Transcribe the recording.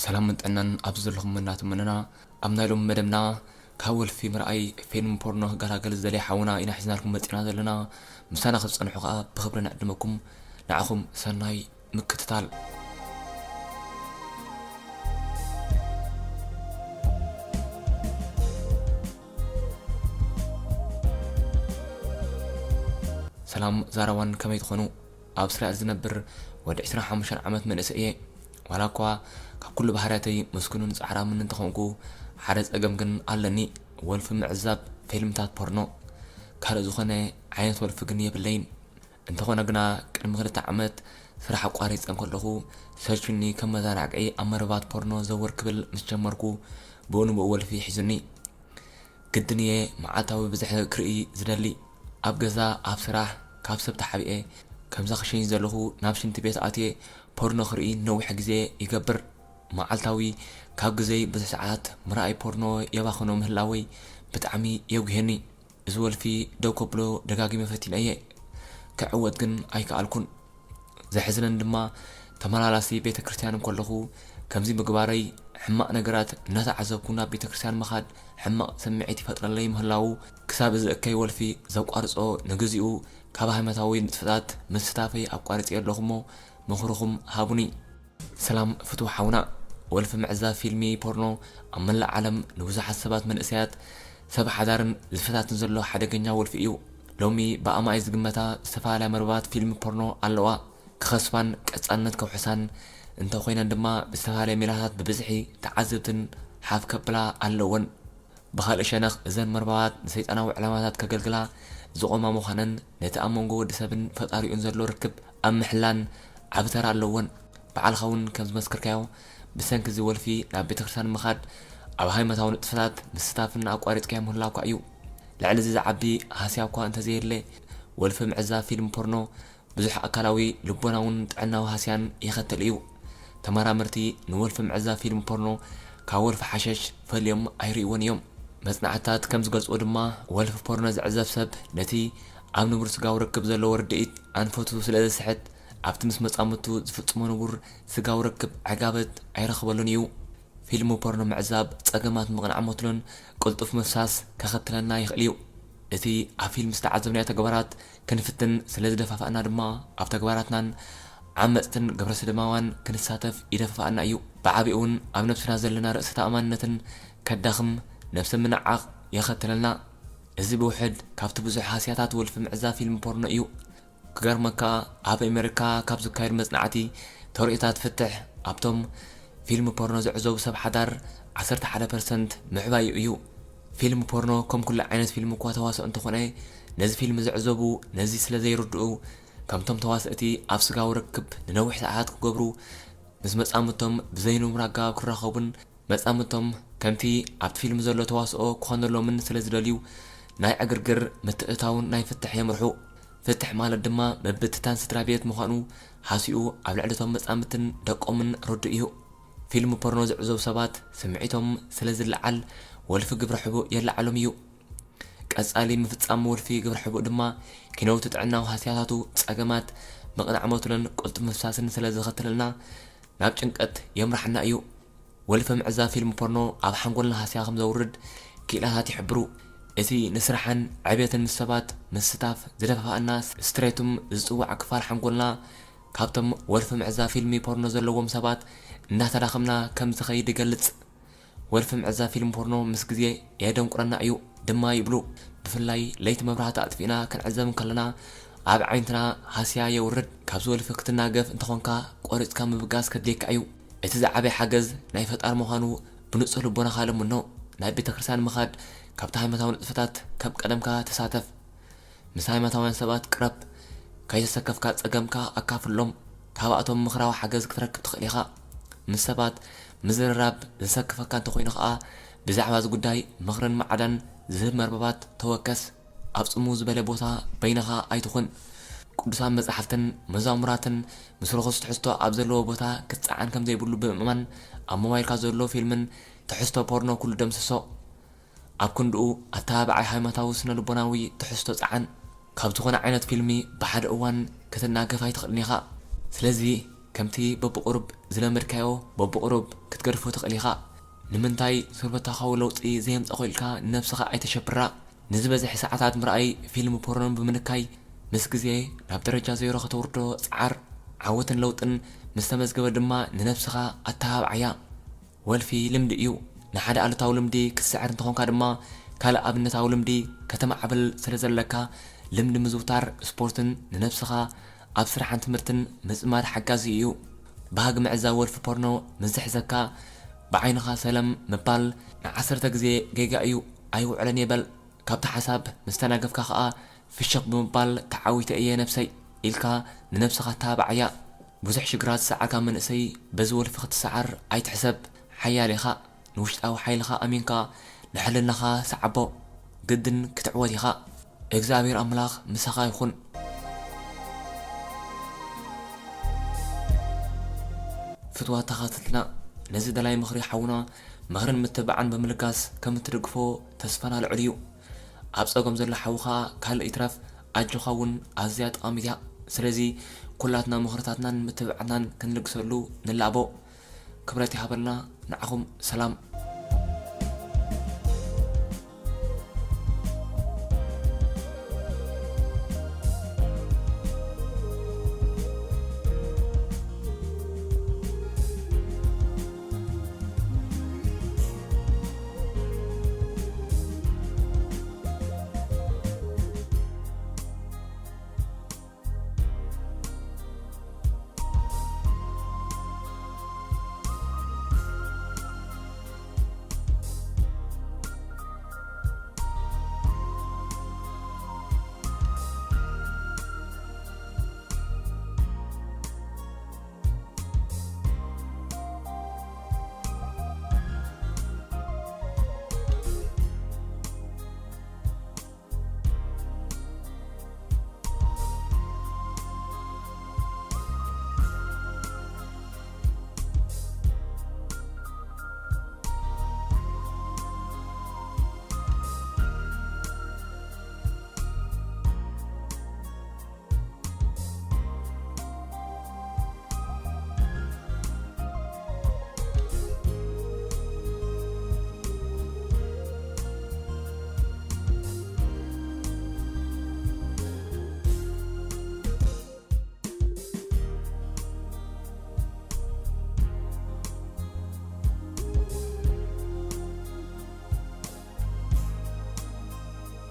ሰላምን ጥዕናን ኣብ ዘለኹም እናተመነና፣ ኣብ ናይ ሎሚ መደብና ካብ ወልፊ ምርኣይ ፊልም ፖርኖ ክገላገል ዝደለየ ሓውና ኢና ሒዝናልኩም መፂና ዘለና። ምሳና ክትፀንሑ ከዓ ብኽብሪ ንዕድመኩም። ንዓኹም ሰናይ ምክትታል። ሰላም ዛራዋን፣ ከመይ ትኾኑ? ኣብ እስራኤል ዝነብር ወዲ ዕስራን ሓሙሽተን ዓመት መንእሰይ እየ። ዋላ እኳ ካብ ኩሉ ባህርያተይ ምስኩንን ጻዕራምን እንተኾንኩ፣ ሓደ ጸገም ግን ኣለኒ። ወልፊ ምዕዛብ ፊልምታት ፖርኖ። ካልእ ዝኾነ ዓይነት ወልፊ ግን የብለይን። እንተኾነ ግና ቅድሚ ክልተ ዓመት ስራሕ ኣቋሪጸ እንከለኹ፣ ሰልቹኒ ከም መዘናግዒ ኣብ መርባት ፖርኖ ዘወር ክብል ምስ ጀመርኩ፣ ብኡ ንብኡ ወልፊ ሒዙኒ። ግድን እየ መዓልታዊ ብዝሒ ክርኢ ዝደሊ። ኣብ ገዛ፣ ኣብ ስራሕ፣ ካብ ሰብ ተሓቢኤ፣ ከምዛ ክሸኝ ዘለኹ ናብ ሽንቲ ቤት ኣትየ ፖርኖ ክርኢ ነዊሕ ግዜ ይገብር። መዓልታዊ ካብ ግዜይ ብዙሕ ሰዓት ምርኣይ ፖርኖ የባኽኖ ምህላወይ ብጣዕሚ የጉህየኒ። እዚ ወልፊ ደው ከብሎ ደጋጊመ ፈቲነ እየ። ክዕወት ግን ኣይከኣልኩን። ዘሕዝነኒ ድማ፣ ተመላላሲ ቤተ ክርስቲያን እንከለኹ ከምዚ ምግባረይ፣ ሕማቕ ነገራት እናተዓዘብኩ ናብ ቤተ ክርስቲያን ምኻድ ሕማቕ ስምዒት ይፈጥረለይ ምህላዉ፣ ክሳብ እዚ እከይ ወልፊ ዘቋርጾ፣ ንግዚኡ ካብ ሃይማኖታዊ ንጥፈታት ምስታፈይ ኣቋሪጸ ኣለኹ እሞ፣ ምኽርኹም ሃቡኒ። ሰላም ፍቱው ሓውና፣ ወልፊ ምዕዛብ ፊልሚ ፖርኖ ኣብ መላእ ዓለም ንብዙሓት ሰባት፣ መንእሰያት፣ ሰብ ሓዳርን ዝፈታትን ዘሎ ሓደገኛ ወልፊ እዩ። ሎሚ ብኣማኢት ዝግመታ ዝተፈላለያ መርበባት ፊልም ፖርኖ ኣለዋ። ክኸስባን ቀጻልነት ከውሕሳን እንተኾይነን ድማ ብዝተፈላለየ ሜላታት ብብዝሒ ተዓዘብትን ሓፍ ከብላ ኣለወን። ብኻልእ ሸነኽ እዘን መርበባት ንሰይጣናዊ ዕላማታት ከገልግላ ዝቖማ ምዃነን ነቲ ኣብ መንጎ ወዲ ሰብን ፈጣሪኡን ዘሎ ርክብ ኣብ ምሕላን ዓቢ ተራ ኣለወን። ባዕልኻ እውን ከም ዝመስከርካዮ ብሰንኪ እዚ ወልፊ ናብ ቤተ ክርስቲያን ምኻድ ኣብ ሃይማኖታዊ ንጥፈታት ምስታፍን ኣቋሪጽካዮ ምህላውካ እዩ። ልዕሊ እዚ ዝዓቢ ሃስያ እኳ እንተዘየለ፣ ወልፊ ምዕዛብ ፊልም ፖርኖ ብዙሕ ኣካላዊ፣ ልቦናውን ጥዕናዊ ሃስያን የኸትል እዩ። ተመራመርቲ ንወልፊ ምዕዛብ ፊልም ፖርኖ ካብ ወልፊ ሓሸሽ ፈልዮም ኣይርእይዎን እዮም። መጽናዕትታት ከም ዝገልጽዎ ድማ፣ ወልፊ ፖርኖ ዝዕዘብ ሰብ ነቲ ኣብ ንቡር ስጋዊ ርክብ ዘለዎ ርድኢት ኣንፈቱ ስለ ዘስሕት፣ ኣብቲ ምስ መጻምድቱ ዝፍጽሞ ንቡር ስጋዊ ርክብ ዕጋበት ኣይረኽበሉን እዩ። ፊልም ፖርኖ ምዕዛብ ጸገማት ምቕናዕ መትሎን ቅልጡፍ ምፍሳስ ከኸትለና ይኽእል እዩ። እቲ ኣብ ፊልም ዝተዓዘብናዮ ተግባራት ክንፍትን ስለ ዝደፋፍኣና ድማ፣ ኣብ ተግባራትናን ዓመጽትን ግብረ ሰዶማውያን ክንሳተፍ ይደፋፍኣና እዩ። ብዓቢኡ እውን ኣብ ነብስና ዘለና ርእሰ ተኣማንነትን ከዳኽም፣ ነብሰ ምንዓቕ የኸትለልና። እዚ ብውሕድ ካብቲ ብዙሕ ሃስያታት ወልፊ ምዕዛብ ፊልም ፖርኖ እዩ። ክገርመካ፣ ኣብ ኣሜሪካ ካብ ዝካየድ መጽናዕቲ፣ ተርእዮታት ፍትሕ ኣብቶም ፊልም ፖርኖ ዝዕዘቡ ሰብ ሓዳር ዓሰርተ ሓደ ፐርሰንት ምዕባዩ እዩ። ፊልም ፖርኖ ከም ኩሉ ዓይነት ፊልም እኳ ተዋስኦ እንተኾነ፣ ነዚ ፊልም ዝዕዘቡ ነዚ ስለ ዘይርድኡ፣ ከምቶም ተዋስእቲ ኣብ ስጋዊ ርክብ ንነዊሕ ሰዓታት ክገብሩ፣ ምስ መጻምድቶም ብዘይንቡር ኣገባብ ክራኸቡን መጻምድቶም ከምቲ ኣብቲ ፊልም ዘሎ ተዋስኦ ክኾነሎምን ስለ ዝደልዩ፣ ናይ ዕግርግር ምትእትታውን ናይ ፍትሕ የምርሑ። ፍትሕ ማለት ድማ ምብትታን ስድራ ቤት ምዃኑ ሃሲኡ ኣብ ልዕሊ እቶም መጻምድትን ደቆምን ርዱእ እዩ። ፊልም ፖርኖ ዝዕዘቡ ሰባት ስምዒቶም ስለ ዝለዓል፣ ወልፊ ግብረ ሕቡእ የለዓሎም እዩ። ቀጻሊ ምፍጻም ወልፊ ግብረ ሕቡእ ድማ ኪነውቲ ጥዕናዊ ሃስያታቱ፣ ጸገማት ምቕናዕ መትሎን ቅልጡፍ ምፍሳስን ስለ ዘኸትለልና ናብ ጭንቀት የምርሓና እዩ። ወልፊ ምዕዛብ ፊልም ፖርኖ ኣብ ሓንጎልና ሃስያ ከም ዘውርድ ክኢላታት ይሕብሩ። እቲ ንስራሕን ዕብየትን ምስ ሰባት ምስታፍ ዝደፋፍኣና ስትሬቱም ዝጽዋዕ ክፋል ሓንጎልና ካብቶም ወልፊ ምዕዛብ ፊልሚ ፖርኖ ዘለዎም ሰባት እንዳተዳኸምና ከም ዝኸይድ ይገልጽ። ወልፊ ምዕዛብ ፊልም ፖርኖ ምስ ግዜ የደንቁረና እዩ ድማ ይብሉ። ብፍላይ ለይቲ መብራህቲ ኣጥፊእና ክንዕዘብ እንከለና ኣብ ዓይንትና ሃስያ የውርድ። ካብዚ ወልፊ ክትናገፍ እንተኾንካ ቆሪጽካ ምብጋስ ከድልየካ እዩ። እቲ ዝዓበየ ሓገዝ ናይ ፈጣሪ ምዃኑ ብንጹህ ልቦናኻ ለምኖ። ናብ ቤተ ክርስቲያን ምኻድ፣ ካብቲ ሃይማኖታዊ ንጥፈታት ከም ቀደምካ ተሳተፍ። ምስ ሃይማኖታውያን ሰባት ቅረብ። ከይተሰከፍካ ጸገምካ ኣካፍሎም። ካብኣቶም ምኽራዊ ሓገዝ ክትረክብ ትኽእል ኢኻ። ምስ ሰባት ምዝርራብ ዘሰክፈካ እንተኾይኑ ኸኣ፣ ብዛዕባ እዚ ጉዳይ ምኽርን ማዕዳን ዝህብ መርበባት ተወከስ። ኣብ ጽምው ዝበለ ቦታ በይንኻ ኣይትኹን። ቅዱሳን መጻሕፍትን መዛሙራትን ምስ ርኹስ ትሕዝቶ ኣብ ዘለዎ ቦታ ክትጸዓን ከም ዘይብሉ ብምእማን፣ ኣብ ሞባይልካ ዘሎ ፊልምን ትሕዝቶ ፖርኖ ኩሉ ደምስሶ። ኣብ ክንድኡ፣ ኣተባባዓይ ሃይማኖታዊ ስነ ልቦናዊ ትሕዝቶ ጸዓን። ካብ ዝኾነ ዓይነት ፊልሚ ብሓደ እዋን ክትናገፍ ኣይትኽእልን ኢኻ። ስለዚ፣ ከምቲ በብቑሩብ ዝለመድካዮ በብቑሩብ ክትገድፎ ትኽእል ኢኻ። ንምንታይ ስርበታኻዊ ለውጢ ዘየምጸኹ ኢልካ ንነብስኻ ኣይተሸብራ። ንዝበዝሕ ሰዓታት ምርኣይ ፊልም ፖርኖን ብምንካይ ምስ ግዜ ናብ ደረጃ ዜሮ ከተውርዶ ጽዓር። ዓወትን ለውጥን ምስ ተመዝገበ ድማ ንነብስኻ ኣተባብዓያ። ወልፊ ልምዲ እዩ። ንሓደ ኣሉታዊ ልምዲ ክትስዕር እንተኾንካ ድማ ካልእ ኣብነታዊ ልምዲ ከተማዕብል ስለ ዘለካ ልምዲ ምዝውታር ስፖርትን ንነብስኻ ኣብ ስራሕን ትምህርትን ምጽማድ ሓጋዚ እዩ። ባህጊ ምዕዛብ ወልፊ ፖርኖ ምስ ዝሕዘካ ብዓይንኻ ሰለም ምባል ንዓሰርተ ግዜ ጌጋ እዩ ኣይውዕለን የበል። ካብቲ ሓሳብ ምስ ተናገፍካ ከኣ ፍሽኽ ብምባል ተዓዊተ እየ ነብሰይ ኢልካ ንነብስኻ ተባብዓያ። ብዙሕ ሽግራት ዝሰዓርካ መንእሰይ በዚ ወልፊ ክትሰዓር ኣይትሕሰብ። ሓያል ኢኻ። ንውሽጣዊ ሓይልኻ ኣሚንካ ንሕልናኻ ሰዓቦ። ግድን ክትዕወት ኢኻ። እግዚኣብሔር ኣምላኽ ምሳኻ ይኹን። ፍትዋት ተኻትልትና ነዚ ደላይ ምኽሪ ሓውና ምኽርን ምትብባዕን ብምልጋስ ከም እትድግፎ ተስፋና ልዑል እዩ። ኣብ ጸገም ዘሎ ሓውኻ ካልእ ይትረፍ ኣጆኻ እውን ኣዝያ ጠቓሚት እያ። ስለዚ ኩላትና ምኽርታትናን ምትብባዕናን ክንልግሰሉ ንላቦ። ክብረት ይሃበልና። ንዓኹም ሰላም።